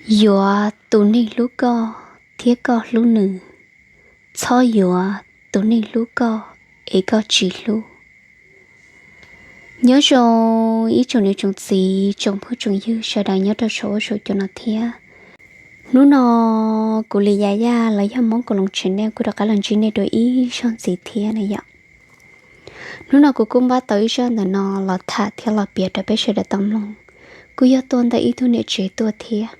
Yuav tus neeg hlub koj thiab koj hlub nws, txhob yuav tus neeg hlub koj es koj tsis hlub. Nyob zoo ib tsoom niam tsoom txiv, tsoom phooj tsoom ywg sawv daws nyob rau saum huab saum cua no thiab. Hnub no kuv Li Yaj Yaj los yog Hmoob Koos Loos Channel kuj rov qab los ntsib nej dua ib zaug ntxiv thiab na yom. Hnub no kuv kuj npaj tau ib zaj ntawm no los tham thiab los piav rau peb sawv daws tau mloog, kuj yog tuaj ntawm ib tug niam tsev tuaj thiab.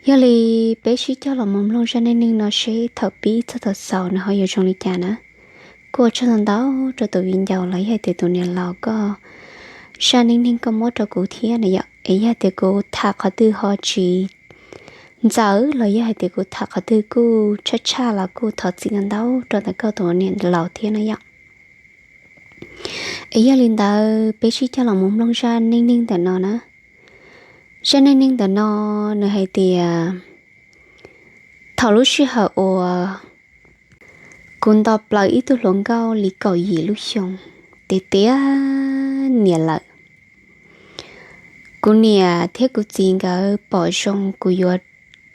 Yog li peb sib cog los mus mloog zaj neej neeg no seb thaum pib txog thaum xaus nws ho yuav zoo li cas na. Kuj ua tsaug ntau ntau rau tus viv ncaus los yog hais tias tus niam laus koj zaj neej neeg koj muab rau kuv thiab na yom. Es yog hais tias kuv tham qhov twg ho tsis ntxaws los yog hais tias kuv tham qhov twg kuj tshaj tshaj los kuj thov txim ntau ntau rau ntawm koj tus niam laus thiab na yom. Es yog li ntawd peb sib cog los mus mloog zaj neej neeg ntawm no na. Zaj neej neeg ntawm no nws hais tias, thaum lub sij hawm uas kuv nto plaws ib tug hluas nkauj li kaum yim lub xyoo, tiav tiav niam lawm, kuv niam thiab kuv txiv nkawd pom zoo kuv yuav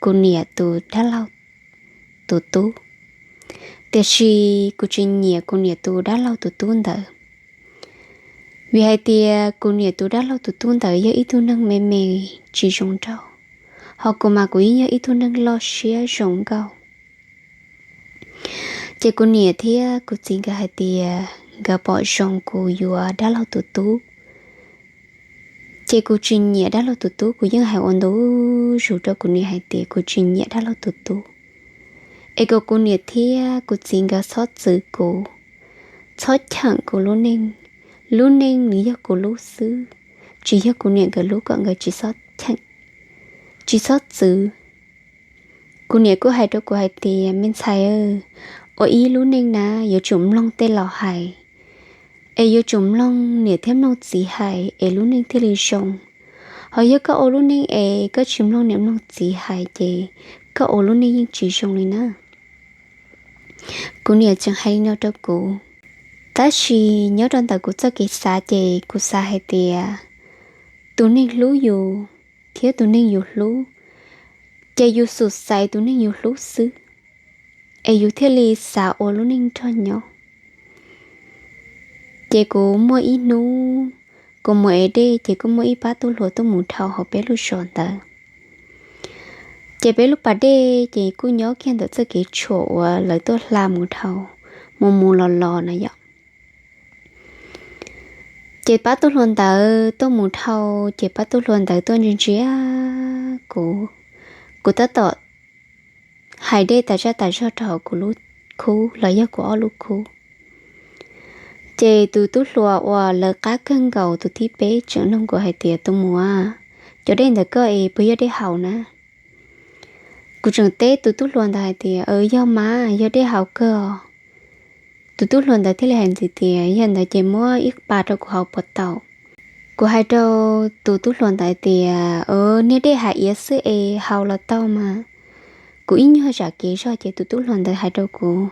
kuv niam tus dab laug tus tub, tiam sis kuv tsis nyiam kuv niam tus dab laug tus tub ntawd. Vim hais tias kuv niam tus dab laug tus tub ntawd yog ib tug neeg me me tsis zoo nraug, ho kuv mas kuv yeej yog ib tug neeg loj siab zoo nkauj. Ces kuv niam thiab kuv txiv nkawd hais tias nkawd pom zoo kuv yuav dab laug tus tub, ces kuv tsis nyiam dab laug tus tub. Kuv yeej hais ua ntu zus rau kuv niam hais tias kuv tsis nyiam dab laug tus tub, es kom kuv niam thiab kuv txiv nkawd txhob txwv kuv, txhob cheem kuv lub neej. Lub neej nws yog kuv lub xwb, tsis yog kuv niam nkawd lub, kom nkawd tsis txhob cheem, tsis txhob txwv. Kuv niam kuj hais rau kuv hais tias, me ntxhais, ua ib lub neej na yuav tsum mloog tej laus hais, es yuav tsum mloog niam thiab mloog txiv hais es lub neej thiaj li zoo. Ho yog koj ua lub neej es koj tsis mloog niam mloog txiv hais ces koj ua lub neej yeej tsis zoo li na. Kuv niam tseem hais li no rau kuv, tab sis nyob rau ntawm kuv txoj kev xav ces kuv xav hais tias tus neeg hlub yus thiab tus neeg yus hlub, ces yus xub xaiv tus neeg yus hlub xwb, es yus thiaj li xav ua lub neej nrog nyob. Ces kuv muaj ib hnub kuv mus ev dej ces kuj muaj ib pab tub hluas tuaj mus dhau hauv peb lub zos ntawd. Ces peb lub pas dej ces kuj nyob kiag ntawm txoj kev tshuam uas lawv tuaj hla mus dhau, mus mus los los na yom. Ces pab tub hluas ntawd tuaj mus dhau, ces pab tub hluas ntawd tuaj ntsia ntsia kuv, kuv tab tom hais dej tas zaj tas zog rau hauv kuv lub khub los yog kuv ob lub khub. Ces tus tub hluas uas lawv qab kawg nkaus tus thib peb tseem nug kuv hais tias, tus muam, cov dej ntawm koj es puas yog dej haus na? Kuv tseem teb tus tub hluas ntawd hais tias, yog mas, yog dej haus kawg os. Tus tub hluas ntawd thiaj li hais ntxiv tias, yog ntawd ces muab ib pas rau kuv haus puas tau? Kuv hais rau tus tub hluas ntawd tias, niag dej hav iav xwb es haus los tau mas. Kuv ib nyuag zam kev zog ces tus tub hluas ntawd hais rau kuv,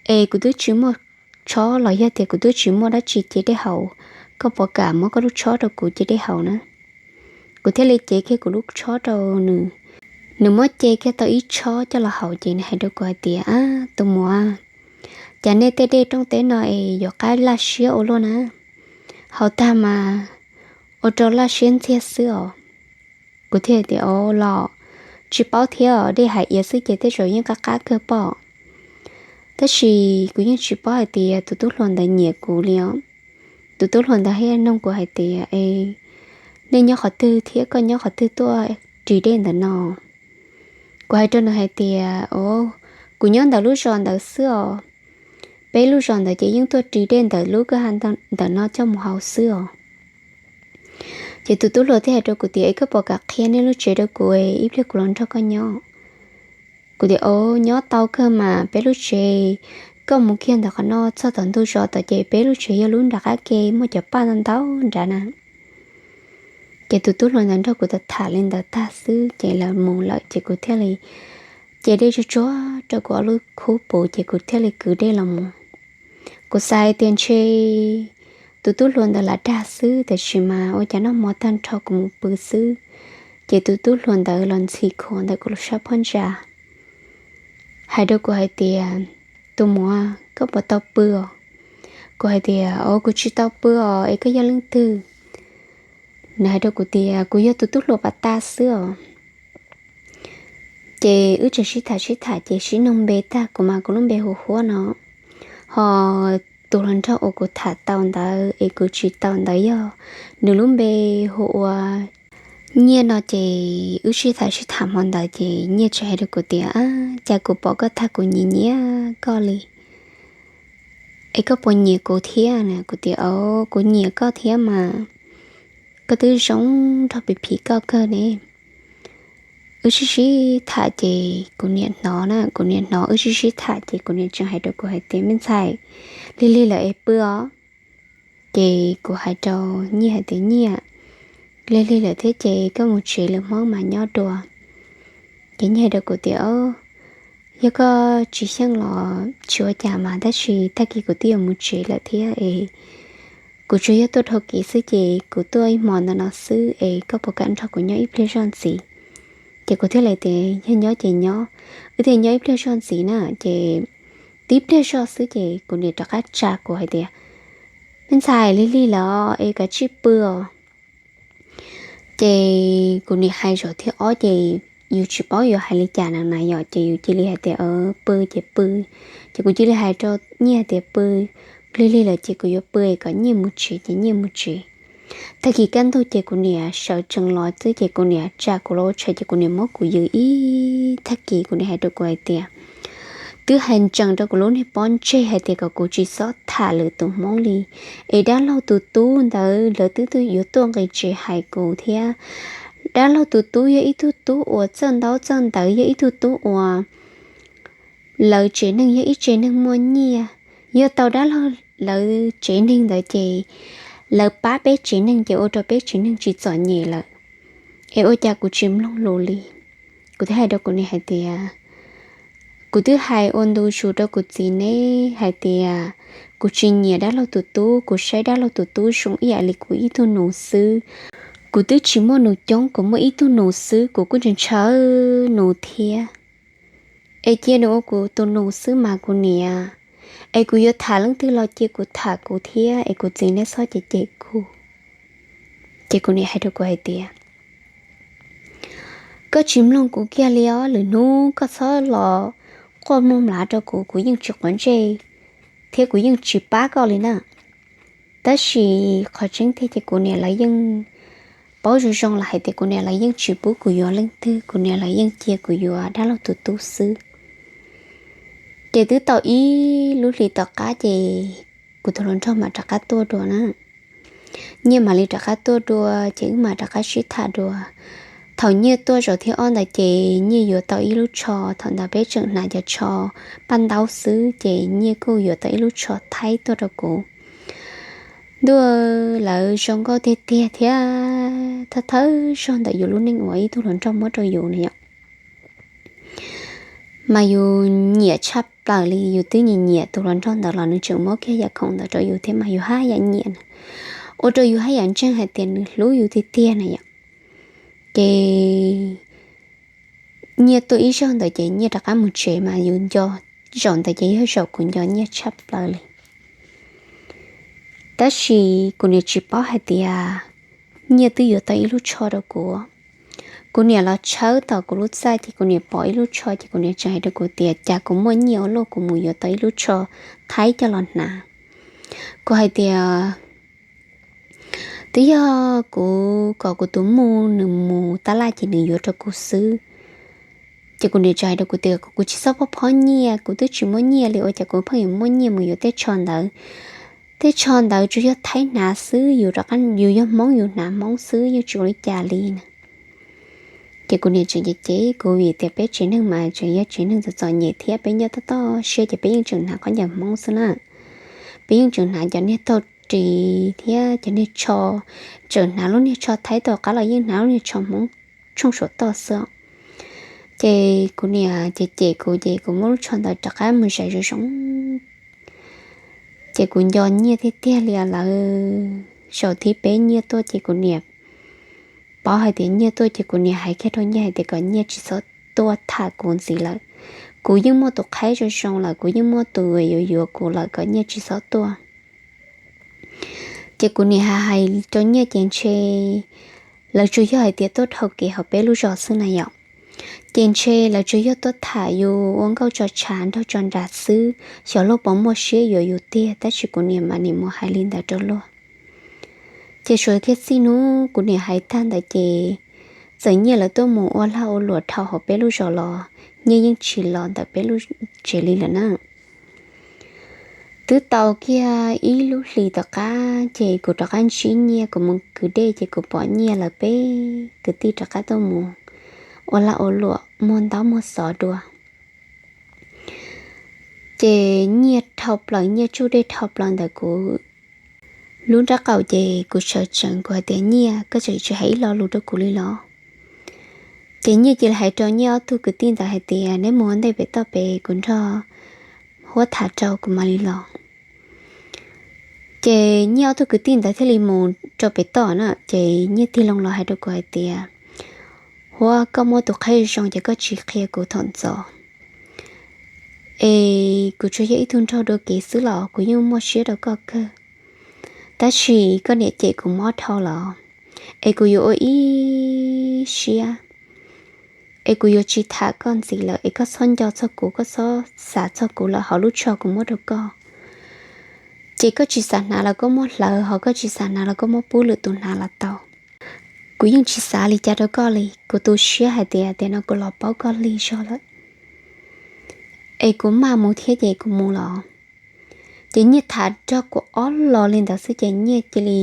es kuv twb tsis muaj tshob los yog tias kuv twb tsis muaj dab tsi ce dej haus, koj puas kam muab koj lub tshob rau kuv ce dej haus na? Kuv thiaj li cev kiag kuv lub tshob rau nws. Nws muab ce kiag tau ib tshob coj los haus ces nws hais rau kuv hais tias, ab, tus muam, cas nej tej dej rooj teb no es yuav qab laj siab ua luaj na? Haus tag mas ua rau laj siab ntxiag xwb os. Kuv thiaj tias, o los, tsis paub thiab, dej hav iav xwb ces tej zaum yeej qab qab kawg pob. Tab sis kuv yeej tsis paub hais tias tus tub hluas ntawd nyiam kuv li os. Tus tub hluas ntawd thiaj nug kuv hais tias, e, nej nyob qhov twg thiab koj nyob qhov twg tuaj ris dej ntawm no? Kuv hais rau nws hais tias, o, kuv nyob ntawm lub zos ntawd xwb os. Peb lub zos ntawd ces yeej tuaj ris dej ntawm lub kwj ha ntawm no coj mus haus xwb os. Ces tus tub hluas thiaj hais rau kuv tias, es koj puas kam qhia nej lub tsev rau kuv, ib pliag kuv los nrog koj nyob? Kuv tias, o, nyob tau kawg mas, peb lub tsev, koj mus kiag ntawm qhov no txog tom ntug zos tod ces peb lub tsev yog lub nram qab ke, muaj cov paj ntau ntau nrad na. Ces tus tub hluas ntawd nrog kuv tham li ntawd tag xwb ces lawv mus lawm ces kuv thiaj li ce dej tsuag tsuag rau kuv ob lub khub puv ces kuv thiaj li kwv dej los mus. Kuv xav hais tias ntshe tus tub hluas ntawd lam dag xwb, tiam sis mas ua cas noj hmo tag nrho kuv mus pw xwb, Ces tus tub hluas ntawd los ntxhi khuav ntawm kuv lub sab phab ntsa, hais rau kuv hais tias, Tus muam, koj puas tau pw os? Kuv hais tias, Au, kuv tsis tau pw os, es koj yog leej twg? Nws hais rau kuv tias, Kuv yog tus tub hluas pas tas xwb os. Ces wb tseem sib tham sib tham ces sib nug npe tag, kuv mas kuv lub npe hu Huab no, ho tus hluas nraug uas kuv tham tau ntawd es kuv tsis tau ntawd yog, nws lub npe hu ua Nyiaj no. Ces wb sib tham sib tham hmo ntawd ces Nyiaj tseem hais rau kuv tias, Cas kuv pom koj tag kuv nyiam nyiam koj li, es koj puas nyiam kuv thiab na? Kuv tias, Au, kuv nyiam koj thiab mas, koj twb zoo nraug phim phim koj kawg ne. Wb sib sib tham ces kuv niam hnov na, kuv niam hnov wb sib sib tham ces kuv niam tseem hais rau kuv hais tias, Me ntxhais, lig lig lawm es pw os. Ces kuv hais rau Nyiaj hais tias, Nyiaj, lig lig lawm thiab ces koj mus tsev lawm, Hmoob mas nyob dua. Ces Nyiaj hais rau kuv tias, Yog koj tsis xyeej los tsis ua cas mas, tab sis tag kis kuv twb yuav mus tsev lawm thiab es kuv tsuas yog tuaj dhau kev xwb ces kuv tuaj ib hmo ntawm no xwb es koj puas kam nrog kuv nyob ib pliag zoj ntxiv? Ces kuv thiaj li tias, Yog nyob ces nyob. Wb thiaj nyob ib pliag zoj ntxiv na, ces tib pliag zoj xwb ces kuv niam rov qab tsa kuv hais tias, Me ntxhais, lig lig lawm es kav tsij pw os. Ces kuv niam hais zaum thib ob ces yus tsis paub yuav hais li cas na na yom, ces yus cia li hais tias, Pw ces pw. Ces kuv cia li hais rau Nyiaj hais tias, Pw, lig lig lawm ces kuv yuav pw es kom Nyiaj mus tsev ces Nyiaj mus tsev. Tag kis kaj ntug ces kuv niam sawv tsees los xwb ces kuv niam tsa kuv los ua tshais ces kuv niam muab kuv yws ib tag kis, kuv niam hais rau kuv hais tias, Twb hais ntsees rau kuv lub niag pob ntseg hais tias kom kuv tsis txhob tham lwm tus Hmoob li, es dab laug tus tub ntawd lawv twb yuav tuaj nqis tsev hais kuv thiab. Dab laug tus tub yog ib tug tub uas txawj ntaub txawj ntawv, yog ib tug tub uas lawv tsev neeg yog ib tsev neeg muaj nyiaj. Yog tau dab laug lawv tsev neeg ntawd ces lawv pab peb tsev neeg ces ua rau peb tsev neeg tsis txom nyem lawm. Es ua cas kuv tsis mloog lus li? Kuv thiaj hais rau kuv niam hais tias, Kuv twb hais ua ntu zus rau kuv txiv neb hais tias kuv tsis nyiam dab laug tus tub, kuv saib dab laug tus tub zoo ib yam li kuv ib tug nus xwb. Kuv twb tsis muaj nus coob, kuv muaj ib tug nus xwb, kuv kuj ntshaw ntshaw nus thiab. Es cia nws ua kuv tus nus xwb mas kuv niam, es kuv yuav tham leej twg los cia kuv tham kuv thiab, es kuv txiv neb txhob cem cem kuv. Ces kuv niam hais rau kuv hais tias, Koj tsis mloog kuv kiag li os, lwm hnub koj txhob los quaj muag mlav rau kuv, kuv yeej tsis quav ntsej thiab kuv yeej tsis pab koj li na. Tab sis qhov tseeb tiag ces kuv niam lawv yeej paub zoo zoo lawm hais tias kuv niam lawv yeej tsis pub kuv yuav leej twg, kuv niam lawv yeej cia kuv yuav dab laug tus tub xwb. Ces twb tau ib lub hlis tom qab ces kuv tus hluas nraug mam rov qab tuaj dua na. Nyiaj mam li rov qab tuaj dua ces wb mam rov qab sib tham dua. Thaum Nyiaj tuaj zaum thib ob ntawd ces Nyiaj yuav tau ib lub tsho, thaum ntawd peb tseem hnav cov tsho paj ntaub xwb ces Nyiaj kuj yuav tau ib lub tsho Thaib tuaj rau kuv. Ntuj, lawv zoo nkauj tiag tiag thiab thawj thawj zog ntawm yus lub neej uas ib tug hluas nraug muab rau yus na yom. Mas yus nyiam tshaj plaws li, yus twb nyiam nyiam tus hluas nraug ntawd los nws tseem muab kiag yam khoom ntawd rau yus thiab mas yus haj yam nyiam na, ua rau yus haj yam ntseeg hais tias nws hlub yus tiag tiag na yom. Ces Nyiaj tuaj ib zaug ntawd ces Nyiaj rov qab mus tsev mas yus nco, zaum ntawd ces yog zaum kuv nco Nyiaj tshaj plaws li. Tab sis kuv niam tsis paub hais tias Nyiaj twb yuav tau ib lub tsho rau kuv. Kuv niam los tshawb tom kuv lub txaj ces kuv niam pom ib lub tsho ces kuv niam tseem hais rau kuv tias cas kuv muaj nyiaj ua luaj kuv mus yuav tau ib lub tsho Thaib coj los hnav. Kuv hais tias twb yog kuv kom kuv tus muam nws mus tab laj ces nws yuav rau kuv xwb. Ces kuv niam tseem hais rau kuv tias kuv tsis txhob phob phob nyiaj, kuv twb tsis muaj nyiaj li ua cas kuv pheej yuav muaj nyiaj mus yuav tej tsho ntawd. Tej tsho ntawd tsuas yog Thaib hnav xwb, yus rov qab yus yog Hmoob yus hnav Hmoob xwb yeej tsis ua li cas li na. Ces kuv niam tseem cem cem kuv vim tias peb tsev neeg mas tseem yog tsev neeg txom txom nyem thiab peb nyob toj toj siab ces peb yeej tseem hnav khaub ncaws Hmoob xwb na. Peb yeej tseem hnav cov niag taug ris thiab cov niag tsho, tseem hnav lub niag tsho Thaib tom qab los yeej hnav lub niag tsho Hmoob tshooj saum toj xwb. Ces kuv niam cem cem kuv ces kuv muab lub tsho ntawd rov qab mus zais zoo zoo. Ces kuv nco Nyiaj tiag tiag li lawm. Zaum thib peb Nyiaj tuaj ces kuv niam paub hais tias Nyiaj tuaj ces kuv niam hais kiag rau Nyiaj hais tias kom Nyiaj tsis txhob tuaj tham kuv ntxiv lawm. Kuv yeej muaj tus qhaib zoo zoo lawm, kuv yeej muaj tus yuav yuav kuv lawm, kom Nyiaj tsis txhob tuaj. Ces kuv niam hais hais rau Nyiaj ces ntshe lawv tsuas yog hais tias tuaj dhau kev hauv peb lub zos xwb na yom. Ces ntshe lawv tsuas yog tuaj tham yus ua nkauj tso tshav nrog tso nras xwb, xyov luag puas muaj siab yuav yus tiag, tab sis kuv niam mas nim mus hais li ntawd rau luag. Ces suav kiag txij hnub kuv niam hais tag ntawd ces txawm Nyiaj lawv tuaj mus ua lag ua luam dhau hauv peb lub zos los Nyiaj yeej tsis los ntawm peb lub tsev li lawm na. Twb tau kiag ib lub hlis tom qab ces kuv rov qab ntsib Nyiaj, kuv mus kwv dej ces kuv pom Nyiaj lawv peb kwv tij rov qab tuaj mus ua lag ua luam muag ntaub muag xov dua. Ces Nyiaj dhau plaws, Nyiaj tsuj dej dhau plaws ntawm kuv lub nrab qaum ces kuv sawv tsees, kuv hais tias, Nyiaj, koj tseem tsis hais ib lo lus rau kuv li los? Ces Nyiaj cia li hais rau Nyiaj ob tug kwv tij ntawd hais tias, Neb mus ua ntej pem toj pem, kuv nrog Huab tham rau kuv mam li los. Ces Nyiaj ob tug kwv tij ntawd thiaj li mus rau pem toj na. Ces Nyiaj tig loo los hais rau kuv hais tias, Huab, koj muaj tus qhaib zoo ces koj tsis qhia kuv thaum ntxov, es kuv tsuas yog ib tug nraug dua kev xwb los kuv yeej muaj siab rau koj kawg. Tab sis koj niam cem kuv mob dhau los, es kuv yuav ua ib siab, es kuv yuav tsis tham koj ntxiv lawm, es koj txhob nco txog kuv, koj txhob xav txog kuv lawm hauv lub tsho kuv muab rau koj. Ces koj tsis xav hnav los koj muab hlawv, ho koj tsis xav hnav los koj muab pub lwm tus hnav los tau. Kuv yeej tsis xav li cas rau koj li, kuv tu siab hais tias tiam no kuv los paub koj lig zog lawm, es kuv maj mus thiab ces kuv mus los. Ces Nyiaj tham nrog kuv ob lo li ntawd xwb ces Nyiaj cia li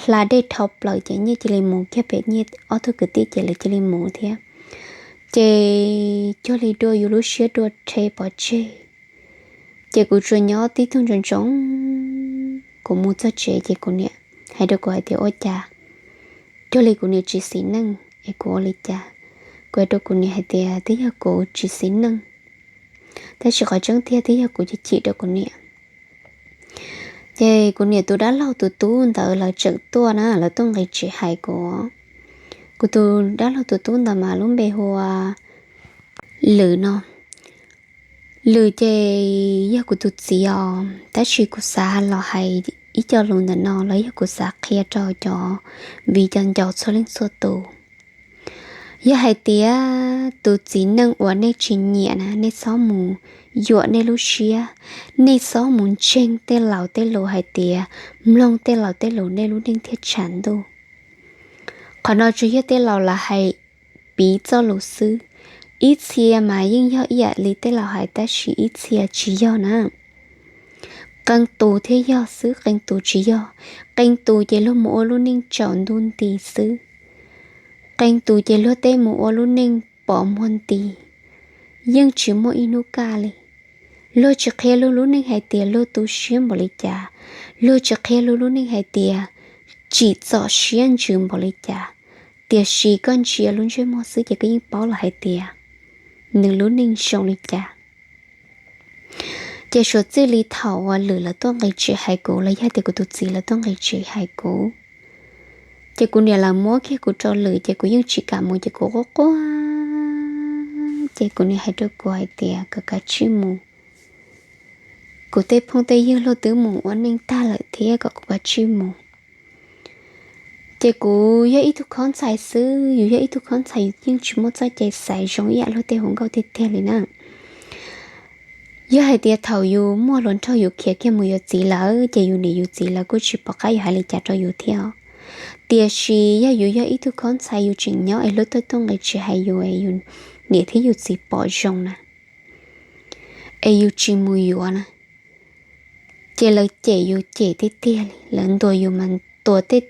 hla dej dhau plaws ces Nyiaj cia li mus kiag pem Nyiaj ob tug kwv tij ces lawv cia li mus thiab. Ces cuag li dua yus lub siab dua rhe pov tseg. Ces kuv tsuas nyob tib tug ntsoov ntsoov, kuv mus txog tsev ces kuv niam hais rau kuv hais tias, Ua cas cuag li kuv niam tsis xis neej es kuv ua li cas? Kuv hais rau kuv niam hais tias, Twb yog kuv tsis xis neej, tab sis qhov tseeb tiag twb yog kuv chim chim rau kuv niam. Ces kuv niam tus dab laug tus tub ntawd lawv tseem tuaj na, lawv tuaj nqis tsev hais kuv. Kuv tus dab laug tus tub ntawd mas lub npe hu ua Lwm no. Lwm ces yog kuv tus txiv os, tab sis kuv xav los hais ib co lus ntawm no los yog kuv xav qhia rau cov viv cov ncaus txhua leej txhua tus. Yog hais tias tus txiv neej uas nej tsis nyiam na, nej txhob mus yuam nej lub siab, nej txhob mus ntseeg tej laus tej lus hais tias mloog tej laus tej lus nej lub neej thiaj tshav ntuj. Qhov no tsuas yog tej laus lawv hais piv txoj lus xwb. Ib txhia mas yeej yog ib yam li tej laus hais tab sis ib txhia tsis yog na. Qee tus thiaj yog xwb, qee tus tsis yog. Qee tus ces luag mus ua lub neej tsaus ntuj nti xwb. Qee tus ces luag tej mus ua lub neej pom muag nti, yeej tsis muaj ib hnub kaj li. Luag tsis qhia luag lub neej hais tias luag tu siab npaum li cas, luag tsis qhia luag lub neej hais tias tsim txom siab ntsws npaum li cas, tiam sis koj ntsia lub ntsej muag xwb ces koj yeej paub lawm hais tias nws lub neej zoo li cas. Ces suav txij li thaum uas Lwm lawv tuaj nqis tsev hais kuv los yog tias kuv tus txiv lawv tuaj nqis tsev hais kuv, ces kuv niam lawv muab kiag kuv rau Lwm ces kuv yeej tsis kam mus ces kuv quaj quaj. Ces kuv niam hais rau kuv hais tias kom kav tsij mus, kuv tej phooj tej ywg luag twb mus ua neej tag lawm thiab, kom kuv kav tsij mus. Ces kuv yog ib tug khob ntxhais xwb, yus yog ib tug khob ntxhais yus yeej tsis muaj txoj cai xaiv zoo ib yam luag tej hu nkauj tiag tiag li na. Yog hais tias thaum yus muaj hluas nraug yus khiav kiag mus yuav txiv lawm ces yus niam yus txiv lawv kuj tsis pom qab yuav hais li cas rau yus thiab. Tiam sis yog yus yog ib tug khob ntxhais yus tseem nyob es luag tuaj tuaj nqis tsev hais yus, yus niam thiab yus txiv pom zoo na, es yus tsis mus yuav na, ces lawv cem yus cem tiag tiag li, lawv ntuas yus mas ntuas tej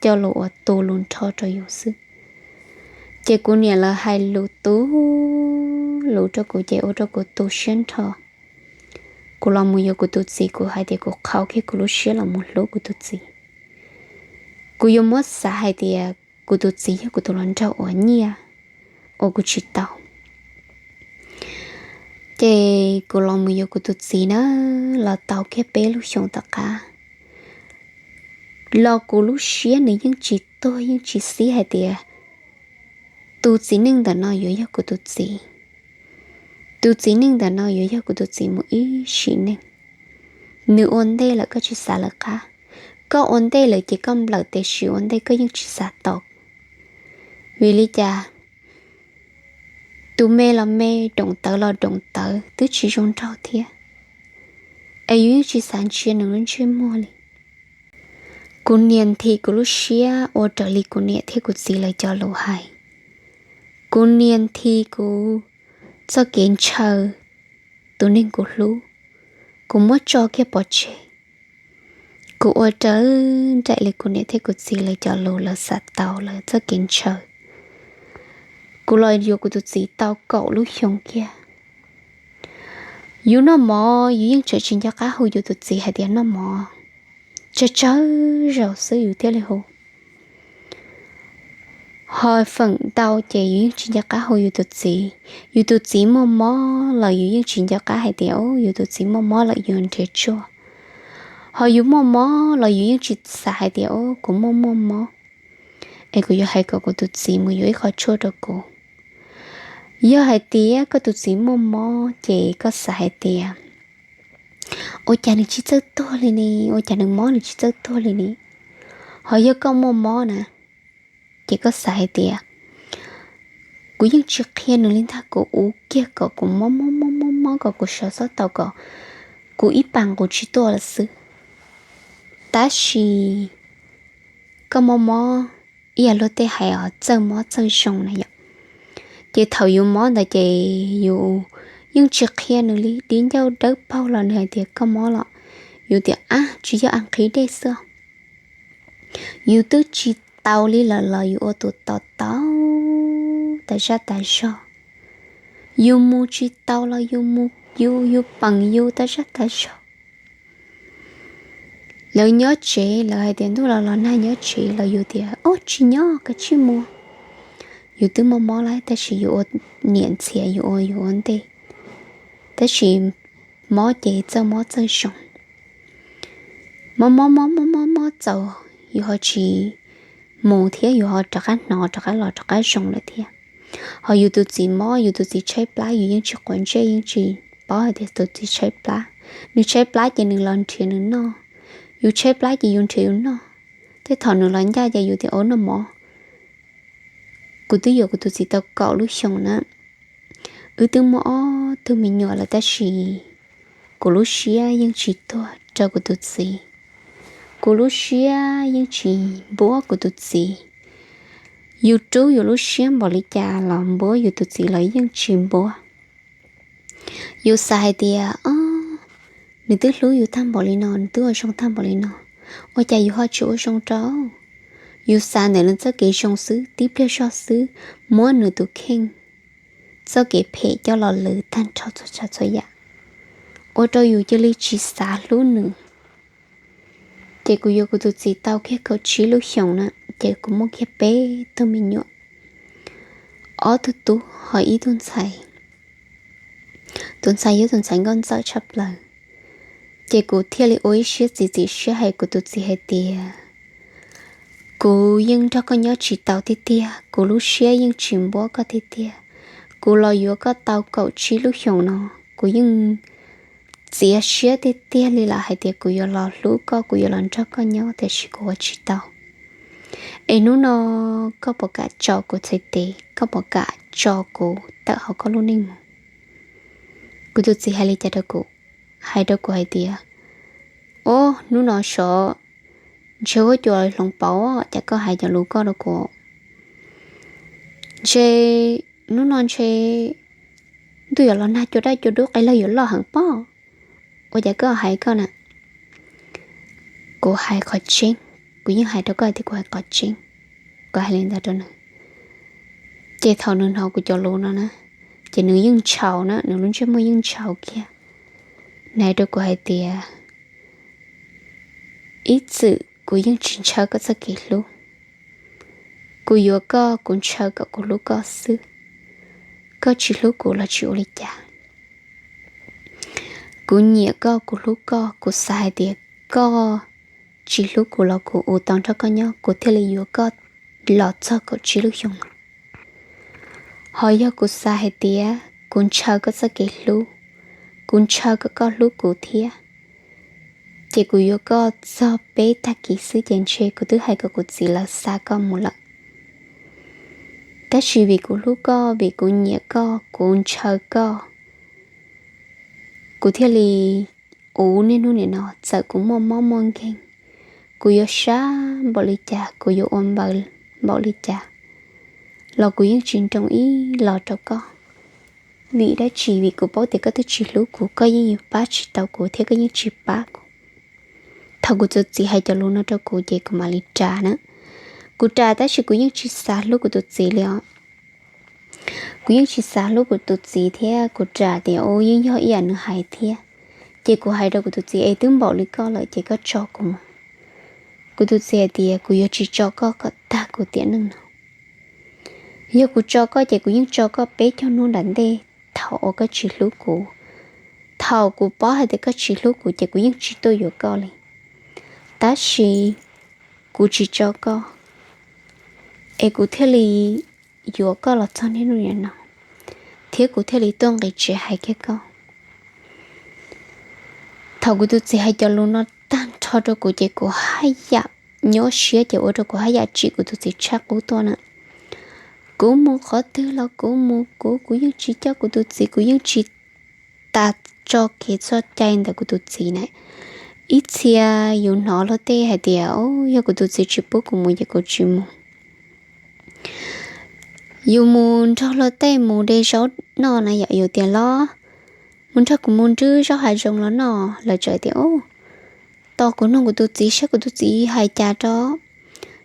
co lus uas tu lus nrho rau yus xwb. Ces kuv niam lawv hais lus tu lus rau kuv ces ua rau kuv tu siab nrho. Kuv los mus yuav kuv tus txiv, kuv hais tias kuv qhau kiag kuv lub siab los mus hlub kuv tus txiv. Kuv yuav muab xav hais tias kuv tus txiv yog kuv tus hluas nraug uas nyiaj uas kuv tsis tau. Ces kuv los mus yuav kuv tus txiv na, los tau kiag peb lub xyoos tom qab los kuv lub siab nws yeej tsis tuag yeej tsis xib hais tias tus txiv neej ntawm no yuav yog kuv tus txiv. Tus txiv neej ntawm no yuav yog kuv tus txiv mus ib sim neej. Nws ua ntej lawm koj tsis xav lawv qab. Koj ua ntej lawm ces koj nplawm, tiam sis ua ntej koj yeej tsis xav tau. Vim li cas? Tus me los me, doos tawv los doos tawv, twb tsis zoo nraug thiab, es yus yeej tsis xav ntsia nws lub ntsej muag li. Kuv nias nthi kuv lub siab ua raws li kuv niam thiab kuv txiv lawv cov lus hais. Kuv nias nthi kuv txoj kev ntshaw tus neeg kuv hlub, kuv muab tso kiag pov tseg. Kuv ua raws nraim li kuv niam thiab kuv txiv lawv cov lus, lawv xav tau lawv txoj kev ntshaw. Kuv los yuav kuv tus txiv tau kaum lub xyoo kiag. Yus noj mov yus yeej tseem tsis nco qab hu yus tus txiv hais tias noj mov, tsawg tsawg zaus xwb yus thiaj li hu. Ho feem ntau ces yus yeej tsis nco qab hu yus tus txiv. Yus tus txiv muaj mob los yus yeej tsis nco qab hais tias, o, yus tus txiv muaj mob lawm, yus nrhiav tsuaj. Ho yus muaj mob los yus yeej tsis xav hais tias, o, kuv muaj muaj mob, es kuv yuav hais kom kuv tus txiv mus yuav ib qho tshuaj rau kuv. Yog hais tias koj tus txiv muaj mob ces koj xav hais tias, ua cas nws tsis txawj tuag li ne, ua cas nws mob nws tsis txawj tuag li ne. Ho yog koj muaj mob na, ces koj xav hais tias, kuv yeej tsis qhia nws li ntag, kuv ua kiag kom kuv mob mob mob mob mob kom kuv sawv tsis tau, kom kuv ib pas nqus tsis tuaj lawm xwb. Tab sis koj mob mob, ib yam luag tej hais os, txawj mob txawj zoo na yom. Ces thaum yus mob ntawd ces yus yeej tsis qhia nws li, dib ncauj dawb paug los nws hais tias koj mob los yus tias, ab, tsis yog, a, nqhis dej xwb. Yus twb tsis tau li lawm los yus ua tus tau tau tas zaj tas zog. Yus mus tsis tau los yus mus, yus, yus peem yus tas zaj tas zog. Lawv nyob tsev, lawv hais tias ntuj los los nag nyob tsev los yus tias, o, tsis nyob, kav tsij mus. Yus twb muaj mob lawm tab sis yus ua niam ntxhias, yus ua, yus ua ntej. Tab sis mob ces txawj mob txawj zoo. Mob mob mob mob mob mob txaus yus ho tsis mus thiab, yus ho rov qab hnov rov qab los rov qab zoo lawm thiab. Ho yus tus txiv mob, yus tus txiv tshaib plab, yus yeej tsis quav ntsej, yeej tsis paub hais tias tus txiv tshaib plab. Nws tshaib plab ces nws los nrhiav nws noj, yus tshaib plab ces yus nrhiav yus noj. Tej thaum nws los ncaj ces yus tias, o, noj mov. Kuv twb yuav kuv tus txiv tau kaum lub xyoo na, wb twb muaj ob tug me nyuam lawm tab sis kuv lub siab yeej tsis tuag rau kuv tus txiv. Kuv lub siab yeej tsis npuab kuv tus txiv. Yus rub yus lub siab npaum li cas los npuab yus tus txiv los yeej tsis npuab. Yus xav hais tias, o, nws twb hlub yus tag npaum li no, nws twb ua zoo tag npaum li no, ua cas yus ho tsis ua zoo rau? Yus xav ntawm nws txoj kev zoo xwb, tib pliag zog xwb, muab nws tus kheej txoj kev phem coj los lwm tag nrho txhua tsav txhua yam, ua rau yus cia li tsis xav hlub nws. Ces kuv yuav kuv tus txiv tau kiag kaum tsib lub xyoos na, ces kuv muaj kiag peb tug me nyuam, ob tug tub ho ib tug ntxhais. Tus ntxhais yog tus ntxhais nkauj ntxawm tshaj plaws. Ces kuv thiaj li ua ib siab txiav txim siab hais kuv tus txiv hais tias, kuv yeej nrog koj nyob tsis tau tiag tiag, kuv lub siab yeej tsis npuab koj tiag tiag. Kuv los yuav koj tau kaum tsib lub xyoos no, kuv yeej txiav siab tiag tiag li lawm hais tias kuv yuav los hlub koj, kuv yuav los nrog koj nyob, tiam sis kuv ua tsis tau. Es hnub no koj puas kam tso kuv txhais tes, koj puas kam tso kuv tawm hauv koj lub neej mus? Kuv tus txiv hais li cas rau kuv? Hais rau kuv hais tias, o, hnub no sov ntshe huab cua hloov pauv, cas koj hais cov lus ko rau kuv? Ntshe hnub no ntshe ntuj yuav los nag, cua daj cua dub, qe laug yuav loj heev pob. Ua cas koj hais koj na? Kuv hais qhov tseeb, kuv yeej hais rau koj hais tias kuv hais qhov tseeb. Kuv hais li ntawd rau nws. Ces thaum nws hnov kuv cov lus no na, ces nws yeej ntshaus na, nws lub ntsej muag yeej ntshaus kiag. Nws hais rau kuv hais tias, ib txwm kuv yeej tsis ntshaw koj txoj kev hlub. Kuv yuav koj, kuv ntshaw kom kuv hlub koj xwb. Koj tsis hlub kuv los tsis ua li cas. Kuv nyiam koj, kuv hlub koj, kuv xav hais tias koj tsis hlub kuv los kuv ua tau nrog koj nyob, kuv thiaj li yuav koj los txog kaum tsib lub xyoo no. Ho yog kuv xav hais tias kuv ntshaw koj txoj kev hlub, kuv ntshaw kom koj hlub kuv thiab, ces kuv yuav koj txog peb tag kis xwb ces ntshe kuv twb hais kom kuv txiv lawv xa koj mus lawm. Tab sis vim kuv hlub koj, vim kuv nyiam koj, kuv ntshaw koj, kuv thiaj li ua niaj hnub nim no txawm kuv muaj mob muaj nkeeg, kuv yuav sab npaum li cas, kuv yuav ua npaws npaum li cas los kuv yeej tsis nroo ib los rau koj. Vim dab tsi? Vim kuv paub tias koj twb tsis hlub kuv, koj yeej yuav pab tsis tau kuv thiab koj yeej tsis pab kuv. Thaum kuv tus txiv hais cov lus no rau kuv ces kuv mam li ras na. Kuv ras tab sis kuv yeej tsis xav hlub kuv tus txiv li os. Kuv yeej tsis xav hlub kuv tus txiv thiab kuv ras tias u yeej yog ib yam nws hais thiab. Ces kuv hais rau kuv tus txiv es twb npaum li koj lawm ces koj tso kuv mus. Kuv tus txiv hais tias kuv yuav tsis tso koj kom tag kuv tiam neej no. Yog kuv tso koj ces kuv yeej tso koj peb caug hnub nram ntej thaum uas koj tsis hlub kuv. Thaum kuv paub hais tias koj tsis hlub kuv ces kuv yeej tsis tuaj yuav koj li. Tab sis kuv tsis tso koj, es kuv thiaj li yuav koj los txog niaj hnub nim no, thiab kuv thiaj li tuaj nqis tsev hais kiag koj. Thaum kuv tus txiv hais cov lus no tag nrho rau kuv ces kuv haj yam nyuaj siab ces ua rau kuv haj yam tsim kuv tus txiv tshaj qub tuaj na. Kuv mus qhov twg los kuv mus kuv, kuv yeej tsis coj kuv tus txiv, kuv yeej tsis tas tso kev txoj cai ntawm kuv tus txiv na. Ib txhia yus hnov luag tej hais tias o yog kuv tus txiv tsis pub kuv mus ces kuv tsis mus. Yus mus nrog luag tej mus de zaub noj na yom, yus tias los mus nrog kuv mus nrwb zaub hav zoov los noj, lawv txawm tias o tos kuv nug kuv tus txiv saib kuv tus txiv hais cas rau,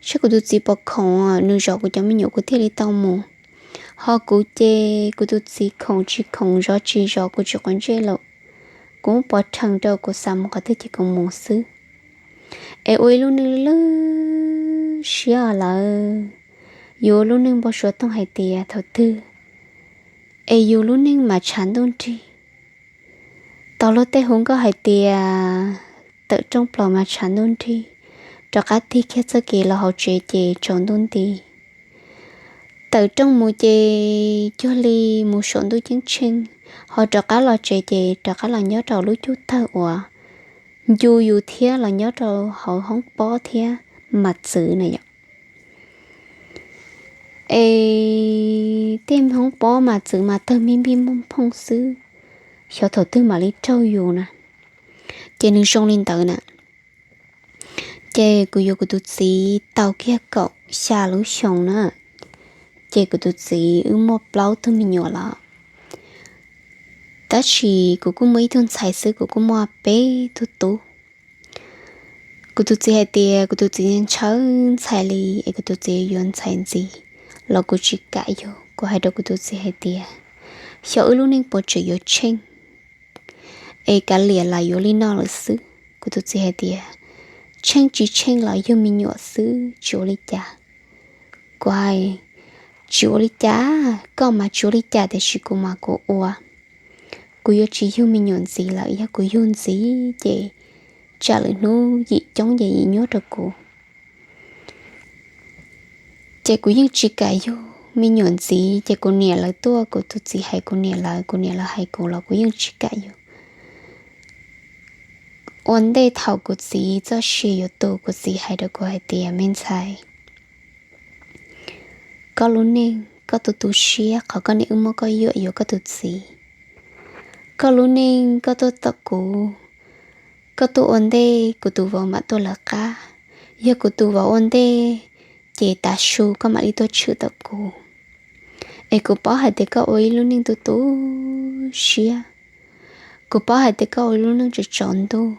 saib kuv tus txiv puas khoom, nws zov kuv cov me nyuam kuv thiaj li tau mus. Ho kuv ces kuv tus txiv khoom tsis khoom zov tsis zov kuv tsis quav ntsej lawm, kuv muab pov rhees rau kuv xav mus qhov twg ces kuv mus xwb. Es ua ib lub neej lwj siab lawm, yus ua lub neej npau suav toog hais tias thaum twg es yus lub neej mas tshav ntuj nrig. Tos luag tej hu nkauj hais tias tawm rooj plaws mas tshav ntuj nrig, rov qab tig kiag txoj kev los hauv tsev ces tsaus ntuj nti. Tawm rooj mus ces cuag li mus saum ntuj ceeb tsheej, ho rov qab los tsev ces rov qab los nyob rau lub cub tawg uas ncu yus thiab los nyob rau hauv hoob pob thiab mas txwv na yom. Es tej hoob pob mas txwv mas tawg me npij muaj phooj xwb, xyov thaum twg mam li raug yus na. Ces nws zoo li ntawd na. Ces kuv yuav kuv tus txiv tau kiag kaum xya lub xyoo na, ces kuv tus txiv wb muaj plaub tug me nyuam lawm. Tab sis kuv kuj muaj ib tug ntxhais xwb, kuv kuj muaj peb tug tub. Kuv tus txiv hais tias kuv tus txiv ntshaw ntxhais li es kuv tus txiv yuav ntxhais ntxiv los kuv tsis kam yug. Kuv hais rau kuv tus txiv hais tias xyov wb lub neej puas tseem yuav tsheej es kav liam los yuav li no lawm xwb. Kuv tus txiv hais tias tsheej tsis tsheej los yug me nyuam xwb tsis ua li cas. Kuv hais tsis ua li cas, koj mas tsis ua li cas tiam sis kuv mas kuv ua. Kuv yuav tsis yug me nyuam ntxiv lawm, yog kuv yug ntxiv ces tsam lwm hnub yim coob ces yim nyuaj rau kuv. Ces kuv yeej tsis kam yug me nyuam ntxiv, ces kuv niam lawv tuaj, kuv tus txiv hais kuv niam lawv, kuv niam lawv hais kuv los kuv yeej tsis kam yug. Ua ntej thaum kuv txiv txoj sia yuav tu, kuv txiv hais rau kuv hais tias me ntxhais, koj lub neej koj tu tu siab qhov koj niam wb muab koj yuam yuav koj tus txiv. Koj lub neej koj tuaj tom kuv, koj tuaj ua ntej kuv tus vauv mam tuaj lawv qab. Yog kuv tus vauv ua ntej ces tav su koj mam li tuaj tshwm tom kuv. Es kuv paub hais tias koj ua ib lub neej tu tu siab, kuv paub hais tias koj ua ib lub neej tsaus tsaus ntuj.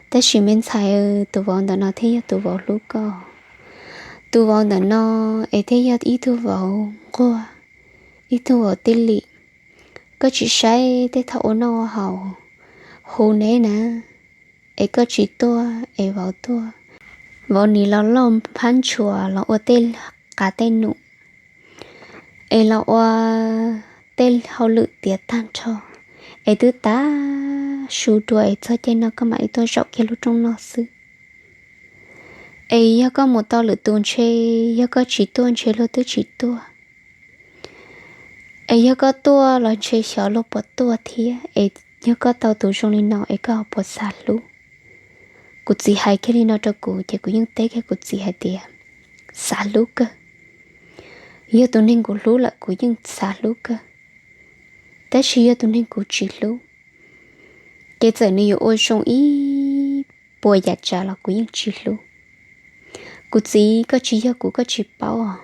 Tab sis me ntxhais, tus vauv ntawm no thiaj yog tus vauv hlub koj. Tus vauv ntawm no es thiaj yog ib tug vauv nquag, ib tug vauv tij lim. Koj tsis saib tej thaum ua noj haus hu neb na, es koj tsis tuaj es vauv tuaj. Vauv nim los lauj phab ntshua los ua tej qav tej num, es los ua tej hauj lwm tiav tag nrho, es twb tav su dua es txog caij no koj mam li tuaj zaum kiag lub rooj noj xwb. Es yog koj mus tau lwm tus ntshe, yog koj tsis tuaj ntshe luag twb tsis tuaj. Es yog koj tuaj los ntshe xyov luag puas tuaj thiab, es yog koj tau tus zoo li no es koj ho puas xav hlub? Kuv txiv hais kiag li no rau kuv ces kuv yeej teb kiag kuv txiv hais tias, xav hlub kawg. Yog tus neeg kuv hlub lawm kuv yeej xav hlub kawg, tab sis yog tus neeg kuv tsis hlub, ces txawm nws yuav ua zoo ib puas yam tsav los kuv yeej tsis hlub. Kuv txiv, koj tsis yog kuv koj tsis paub os.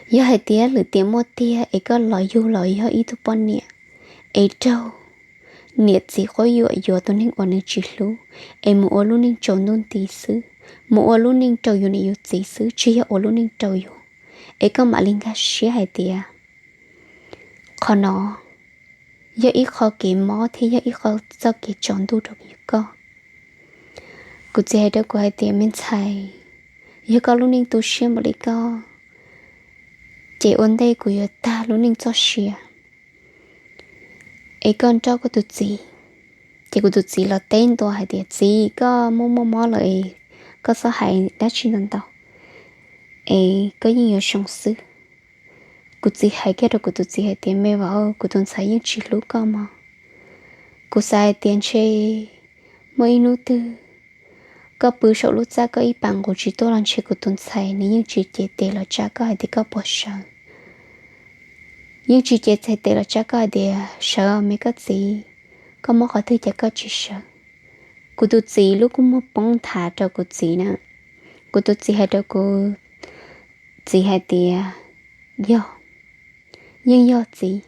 Yog hais tias lwm tiam muaj tiag es koj los yug los yog ib tug poj niam, es raug niam txiv quab yuam yuav tus neeg uas nws tsis hlub, es mus ua lub neej tsaus ntuj nti xwb, mus ua lub neej rau yus niam yus txiv xwb, tsis yog ua lub neej rau yus, es koj mam li nkag siab hais tias qhov no yog ib qho kev mob thiab yog ib qho txoj kev tsaus ntuj rau koj. Kuv txiv hais rau kuv hais tias, me ntxhais, yog koj lub neej tu siab npaum li koj, ces ua ntej kuv yuav tag lub neej txoj sia, es koj nrauj koj tus txiv. Ces kuv tus txiv los teb ntua hais tias, txiv, koj muaj muaj mob lawm es koj txhob hais dab tsi ntau ntau, es koj yeej yuav zoo xwb. Kuv txiv hais kiag rau kuv tus txiv hais tias, me vauv, kuv tus ntxhais yeej tsis hlub koj mog. Kuv xav hais tias ntshe muaj ib hnub twg koj pw saum lub txaj koj ib pas nqus tsis tuaj los ntshe kuv tus ntxhais nws yeej tsis cev tes los tsa koj hais tias koj puas sawv. Yeej tsis cev txhais tes los tsa koj hais tias sawv me koj txiv, koj mob qhov twg cas koj tsis sawv. Kuv tus txiv lub kua muag poob nthav rau kuv txiv na. Kuv tus txiv hais rau kuv txiv hais tias, yog, yeej yog txiv,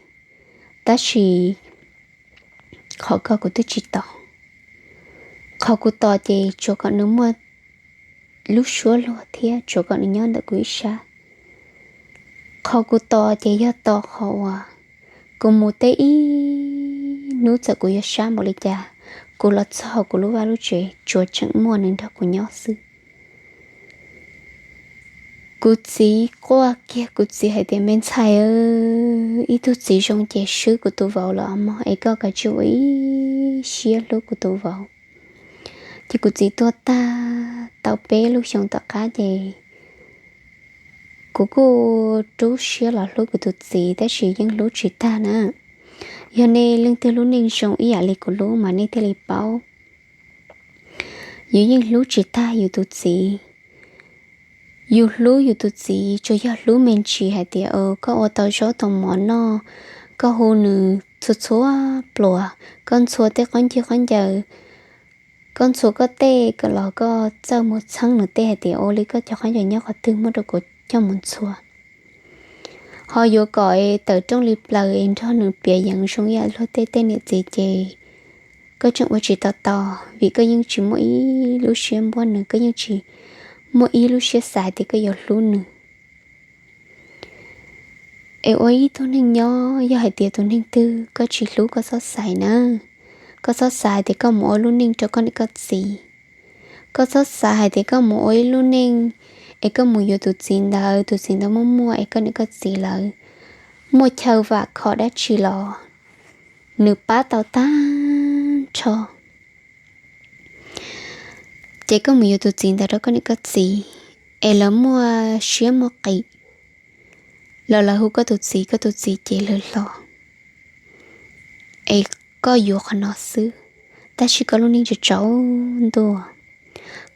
tab sis qhov ko kuv twb tsis tos. Qhov kuv tos ces tsuas kom nws muaj lub suab luag thiab tsuas kom nws nyob ntawm kuv ib sab. Qhov kuv tos ces yog tos qhov uas kuv mus teb ib hnub txawm kuv yuav sab npaum li cas, kuv los txog kuv lub vaj lub tsev tsuas tseem muaj nws nrog kuv nyob xwb. Kuv txiv quaj kiag, kuv txiv hais tias, me ntxhais, ib tug txiv zoo ces swb kuv tus vauv los mog, es koj kav tsij ua ib siab hlub kuv tus vauv. Ces kuv txiv tuag tag tau peb lub xyoo tom qab ces kuv kuj rub siab los hlub kuv tus txiv tab sis yeej hlub tsis tag na. Yog nej leej twg lub neej zoo ib yam li kuv lub mas nej thiaj li paub. Yus yeej hlub tsis tag yus tus txiv. Yus hlub yus tus txiv tsuas yog hlub me ntsis hais tias koj ua tau zaub tau mov noj, koj hu nws txhua txhua pluas, koj ntxhua tej qhob ncig qhob ncaws, koj ntxhua koj tej los koj txawj mus txheeb nws tej hais tias ua li koj cov qhob ncaws nyob qhov twg muab rau kuv coj mus ntxhua. Ho yuav kom tawm rooj li plaws es nrog nws piav yees zoo ib yam luag tej tej niam txiv ces koj tseem ua tsis tau tau, vim koj yeej tsis muaj ib lub siab npuab nws, koj yeej tsis muaj ib lub siab xav tias koj yuav hlub nws. Es ua ib tug neeg nyob, yog hais tias tus neeg twg koj tsis hlub koj txhob xaiv na. Koj txhob xav tias koj mus ua lub neej rau koj niam koj txiv. Koj txhob xav hais tias koj mus ua ib lub neej es koj mus yuav tus txiv ntawd, tus txiv ntawd muaj muaj es koj niam koj txiv lawv muaj chaw vam khom dab tsi los nws pab tau tag nrho. Ces koj mus yuav tus txiv ntawd rau koj niam koj txiv, es lawv muaj siab muaj qis, lawv lawv hu koj tus txiv, koj tus txiv ces lawv hlo, es koj yuav qhov no xwb. Tab sis koj lub neej tsaus ntuj,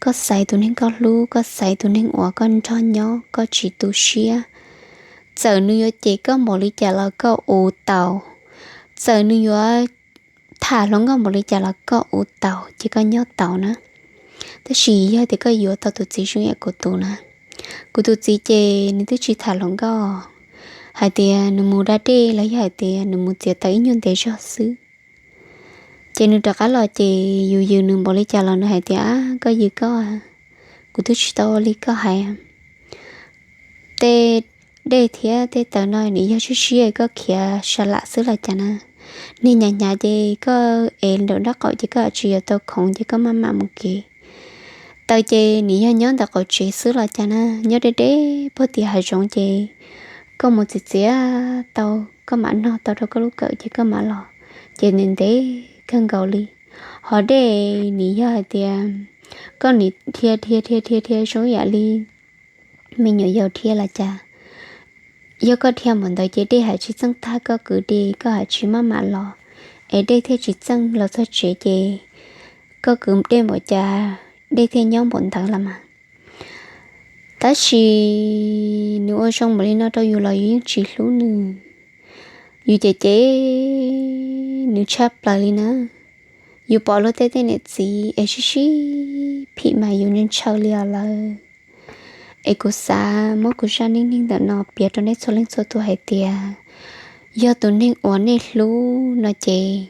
koj xaiv tus neeg koj hlub, koj xaiv tus neeg uas koj nrog nyob koj tsis tu siab. Txawm nws yuav cem koj npaum li cas los koj ua tau, txawm nws yuav tham hluas nkauj npaum li cas los koj ua tau ces koj nyob tau na. Tab sis yog tias koj yuav tau tus txiv zoo yam kuv tus na, kuv tus txiv ces nws twb tsis tham hluas nkauj, hais tias nws mus da dej los yog hais tias nws mus txiav taws ib nyuag ntev zog xwb, ces nws rov qab los ces yus yws nws npaum li cas los nws hais tias, koj yws koj, kuv twb tsis tau ua li koj hais. Tej dej thiab tej taws no nws yog siab siab koj khiav sa lam xwb los cas na. Niag hnyav hnyav ces koj ev nraum nraub qaum ces koj tsis yuav tau khoov ces koj maj mam mus kev. Taws ces nws yog nyob ntawm qaum tsev xwb los cas na, nyob deb deb puag tim hav zoov ces koj mus txiav txiav tau, koj mam nog tau rau koj lub kawm ces koj mam los, ces ntev ntev kawg nkaus li. Ho dej nws yog hais tias koj nim dhia dhia dhia dhia dhia zoo yam li me nyuam yaus dhia los cas, Yog koj dhia npaum ntawd ces dej haj tsis txeej tag koj kwv dej, koj haj tsis maj mam los, es dej thiaj tsis txeej los txog tsev ces koj kwv dej npaum cas dej thiaj nyob npaum ntawd los mas. Tab sis nws ua zoo npaum li no rau yus los yus yeej tsis hlub nws. Yus cem cem nws tshaj plaws li na. Yus pom luag tej tej niam txiv es sib sib phim mas yus ntshaw li os lawm. Es kuv xav muab kuv zaj neej neeg ntawm no piav rau nej txhua leej txhua tus hais tias, yog tus neeg uas nej hlub no ces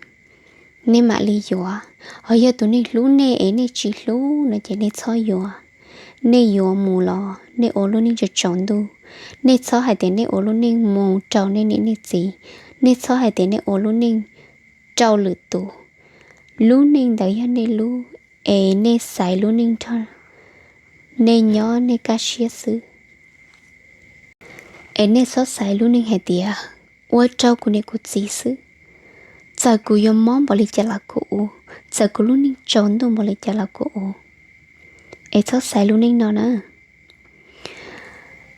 nej mam li yuav, ho yog tus neeg hlub nej es nej tsis hlub no ces nej txhob yuav. Nej yuav mus los nej ua lub neej tsaus ntuj. Nej txhob hais tias nej ua lub neej mus rau nej niam nej txiv. Nej txhob hais tias nej ua lub neej rau lwm tus. Lub neej ntawd yog nej lub, es nej xaiv lub neej nrog nej nyob nej kaj siab xwb. Es nej txhob xaiv lub neej hais tias ua rau kuv niam kuv txiv xwb, txawm kuv yuav mob npaum li cas los kuv ua, txawm kuv lub neej tsaus ntuj npaum li cas los kuv ua. Es txhob xaiv lub neej no na.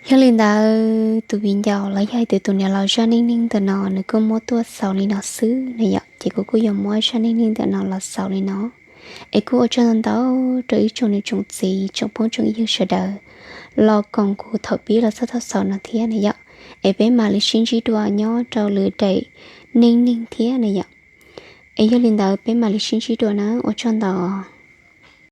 Yog li ntawd tus viv ncaus los yog hais tias tus niam laus zaj neej neeg ntawm no nws kuj muab tuaj xaus li no xwb na yom, ces kuv kuj yuav muab zaj neej neeg ntawm no los xaus li no. Es kuj ua tsaug ntau ntau rau ib tsoom niam tsoom txiv tsoom phooj tsoom ywg sawv daws los koom kuv thaum pib los txog thaum xaus no thiab na yom. Es peb mam li sib ntsib dua nyob rau lwm daim neej neeg thiab na yom. Es yog li ntawd peb mam li sib ntsib dua na, ua tsaug ntau.